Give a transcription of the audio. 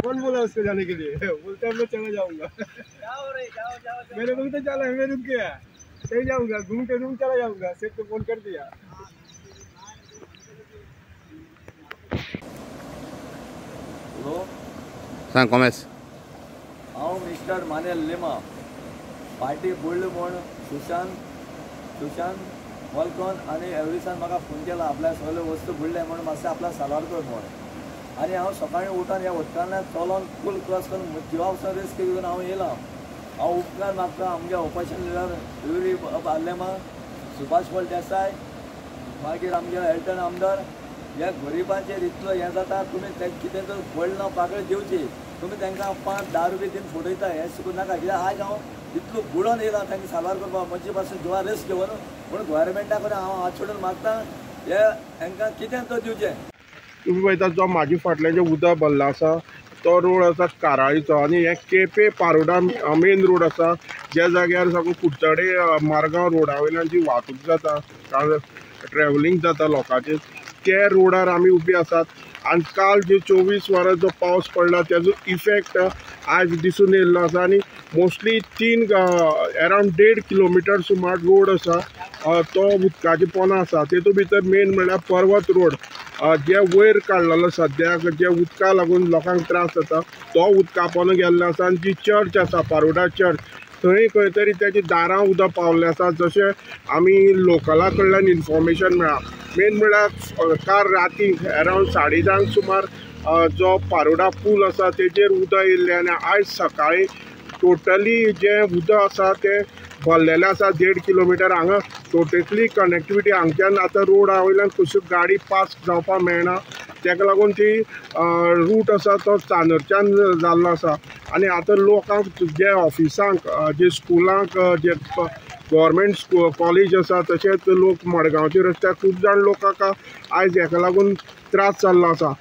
कौन बोला उसको जाने के लिए? बोलते हैं मैं चला जाऊंगा। मेरे को भी तो चला है, मैं रुक गया, नहीं जाऊंगा, घूम के रूम चला जाऊंगा। सेठ को फोन कर दिया। हॅलो, सांग कॉमेस। हांव मिस्टर मानेल लिमा पार्टी बुडली म्हूण सुशांत वॉलकॉन आनी एवरीसान म्हाका फोन केला, आपल्या सगळे वस्तू बुडले म्हूण मातशें आपल्याक साल्वार कर म्हूण। आनी हांव सकाळीं उठून ह्या उदकांतल्यान चलोन पूल क्रॉस करून जिवा वचून रिस्क घेवन हांव येयला। हांव उपकार मागता आमगे ऑपोजिशन लिडर युरी आर्लेमा, सुभाष फळदेसाय, मागीर आमगे एल्टन आमदार। ह्या गरिबांचेर इतलो हें जाता, तुमी तें कितें तर व्हडलो पाकळी दिवची, तुमी तांकां 5-10 रुपया दिवन फटयता, हें शिकूं नाका। कित्याक आयज हांव इतलो बुडोन येयला तांकां साल्वार करपाक, म्हजे पासून जिवा रिस्क घेवन। पूण गव्हर्मेंटा कडेन हांव हात सोडून मागता, हे तांकां कितें तर दिवचें। तुमी पळयता जो म्हाजे फाटल्यान जें उदक भरलां आसा तो रोड आसा काराळीचो आनी हे केपें पारोडा मेन रोड आसा, ज्या जाग्यार साकून कुडचडे मारगांव रोडा वयल्यान जी वाहतूक जाता, ट्रॅव्हलिंग जाता लोकांचें, त्या रोडार आमी उबी आसात। आनी काल जे 24 वरां जो पावस पडला तेजो इफेक्ट आयज दिसून येयल्लो आसा। आनी मोस्टली अरावंड 1.5 किलोमिटर सुमार रोड आसा तो उदकाचे पोंदा आसा। तेतूंत भितर मेन म्हणल्यार पर्वत रोड जे वयर काडलेलो सद्याक जे उदका लागून लोकांक त्रास जाता तो उदका पोंदा गेल्लो आसा। आनी जी चर्च आसा पारोडा चर्च, थंय खंय तरी तेजी दारां उदक पावल्लें आसा, जशें आमी लोकला कडल्यान इन्फॉर्मेशन मेळ्ळां। मेन म्हणल्यार काल राती अरावंड 10:30 सुमार जो पारोडा पूल आसा तेजेर उदक येयल्लें आनी आयज सकाळीं टोटली जें उदक आसा तें भरलेलें आसा 1.5 किलोमिटर। हांगा टोटली कनेक्टिविटी हांगच्यान आतां रोडा वयल्यान कश्यो गाडी पास जावपाक मेळना, तेका लागून ती रूट आसा तो चांदरच्यान जाल्लो आसा। आनी आतां लोकांक जे ऑफिसांक, जे स्कुलांक, जे गव्हर्मेंट कॉलेज आसा, तशेंच लोक मडगांवच्या रस्त्यार खूब जाण लोकांक आयज हेका लागून त्रास जाल्लो आसा।